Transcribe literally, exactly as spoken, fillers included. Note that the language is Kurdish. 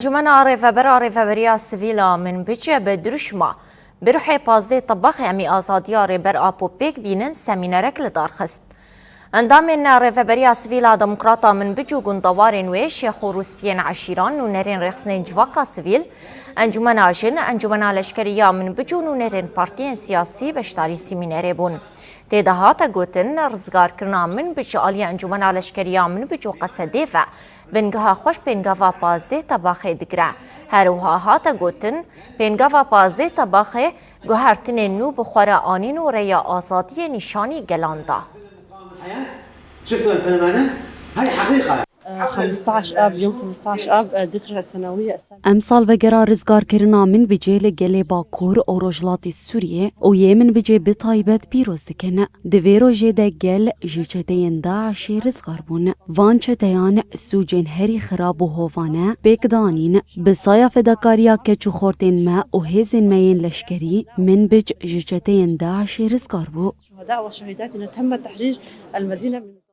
Encûmena Rêvebera Rêveberiya Sivîl a Minbic bi dirûşma Bi ruhê pazdeh Tebaxê em ê azadiya Rêber Apo pêk bînin semînerek li dar xist. Endamên Rêveberiya Sivîl a Demokrata Minbic û gundewarên wê, şêx û rûspiyên eşîran, nûnerên rêxistinên civaka sivîl, Encûmena Jin, Encûmena Leşkerî ya Minbic û nûnerên partiyên siyasî beşdarî semînerê bûn. Tê de hate gotin, rizgarkirina Minbic ji aliyê Encûmena Leşkerî ya Minbic û Qesedê ve bingeha xweş pêngava pazdeh Tebaxê digire. Her wiha hate gotin, pêngava pazdeh Tebaxê guhertinên nû bi xwe re anîn û rêya azadiyê nîşanî gelan da. شفتوا الفيلم هذا؟ هاي حقيقة. خمستعش آب، يوم خمستعش آب، ذكرى سنوية. Emsal vegera rizgarkirina Minbicê li gelê Bakur û Rojhilatê Sûriyê û yê Minbicê bi taybet pîroz dikin. Di vê rojê de gel ji çeteyên DAIŞê rizgar bûn. Van çeteyan sûcên herî xirab û hovane pêk danîn. Bi saya fedakariya keç û xortên me û hêzên me yên leşkerî, Minbic ji çeteyên DAIŞê rizgar bû. شهداء وشهيداتنا تم تحرير المدينة من